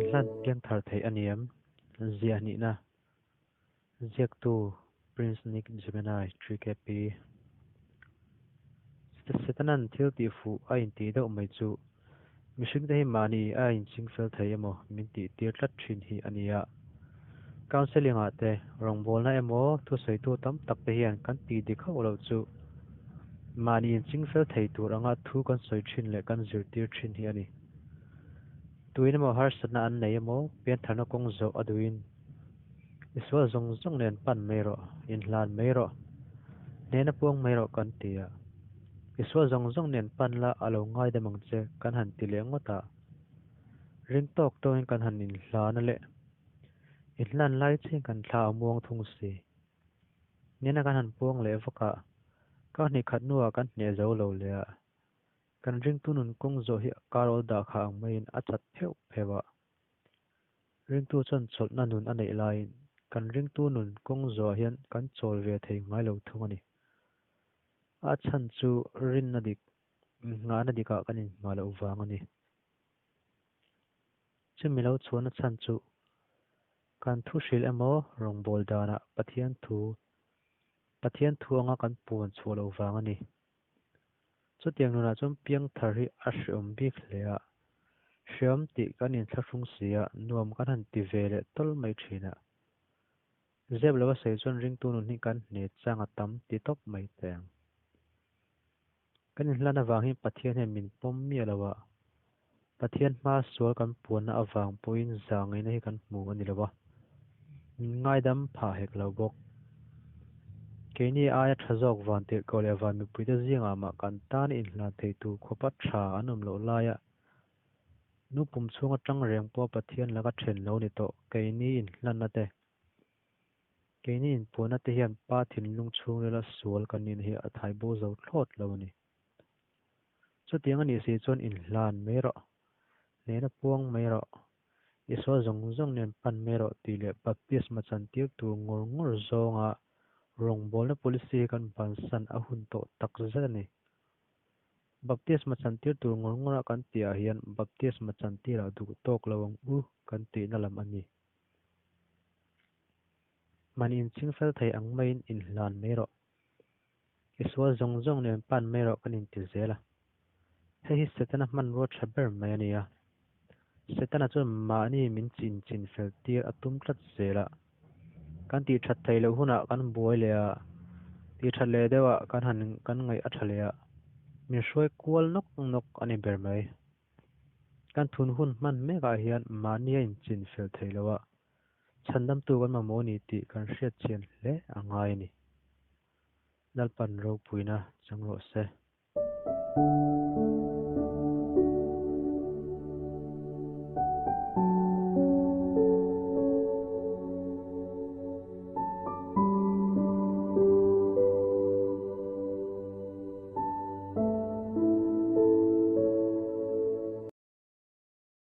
Inhlan piangthar theih a ni em? Ziah nihna Ziaktu Prince Nick Gemini 3KP Setanan thil tih fuh a intih deuh mai chu mihringte hi mahni a inchingfel thei emaw min tih tir tlat thin hi a ni a. Counselling ah te, rawngbawlna emaw thusawitu tam tak te hian kan tih dik hauh loh chu mahni inchingfel thei tur anga thu kan sawi thin leh kan zirtir thin hi a ni. Tuin emaw harsatna an nei emaw piantharna kawng zawh a duhin i sual zawng zawng nen pan mai rawh, inhlan mai rawh, hnena puang mai rawh kan ti a. I sual zawng zawng nen pan la a lo ngaidam ang che kan han ti leh ngawt a. Ring tawk tawngin kan han inhlan a leh inhlan lai chiin kan thla a muang thung si. Hnena kan han puang leh vak a, kar hnih khat hnuah kan hneh zo lo leh a. Kan ringtu nun kawng zawh hi kar awl dah kha ang maiin a chat pheuh pheuh a. Ringtu chuan chawlhna nun a neih laiin kan ringtu nun kawng zawhah hian kan chawl ve thei ngai lo thung a ni. A chhan chu rinna dik, nghahna dikah kan inhma loh vang a ni. Chumi lo chhuahna chhan chu kan thu hrilh emaw rawngbâwl danah Pathian thu, Pathian thu anga kan puan chhuah loh vang a ni. Chutiang nunah chuan piangthar hi a hreawm bik hle a, hreawm tih kan inthlahrung si a, nuam kan han ti ve leh tawl mai thin a. Zep lova sawi chuan ringtu nun hi kan hne chang a tam ti tawp mai teh ang. Kan inhlan avang hi Pathian hian min pawm miah lo a, Pathian hma sual kan puanna avang pawhin zangaihna hi kan hmu a ni lo a, min ngaidam phah hek lo bawk. Keini aia tha zawk van tirhkoh leh van mipuite zingah mah kan tan inhlan thei tur khawpa tha an awm loh laia nu pum chhung atang reng pawha Pathian laka then lo ni tawh keini inhlanna te, keini inpuanna te hian Pa thinlung chhungrila sual kan nihna hi a thai bo zo thlawt lo a ni. Chutiang a nih si chuan inhlan mai rawh, hnehna puang mai rawh, i sual zawng zawng nen pan mai rawh tih leh baptisma chantir tur ngawr ngawr zawnga rawngbawlna policy hi kan bansan a hun tawh tak zet a ni. Baptisma chantir tur ngawr ngawra kan tihah hian baptisma chantirah duh tawk lo ang u kan tihna lam a ni. Mahni inchingfel thei ang maiin inhlan mai rawh. I sual zawng zawng nen pan mai rawh kan inti zel a. Hei hi Setana hmanrua tha ber mai a ni a. Setana chuan mahni min chin chin fel tir a tum tlat zel a. Kan tih that theih loh hunah kan buai leh a, tih that leh deuh ah kan han kan ngaih a tha leh a, min hruai kual nawk nawk a ni ber mai. Kan thun hun hman mek ah hian mahni a inchin fel theih loh a, chhandamtu kan mamawh a ni tih kan hriat chian hle a ngai a ni. Lalpan ropuina chang rawh se.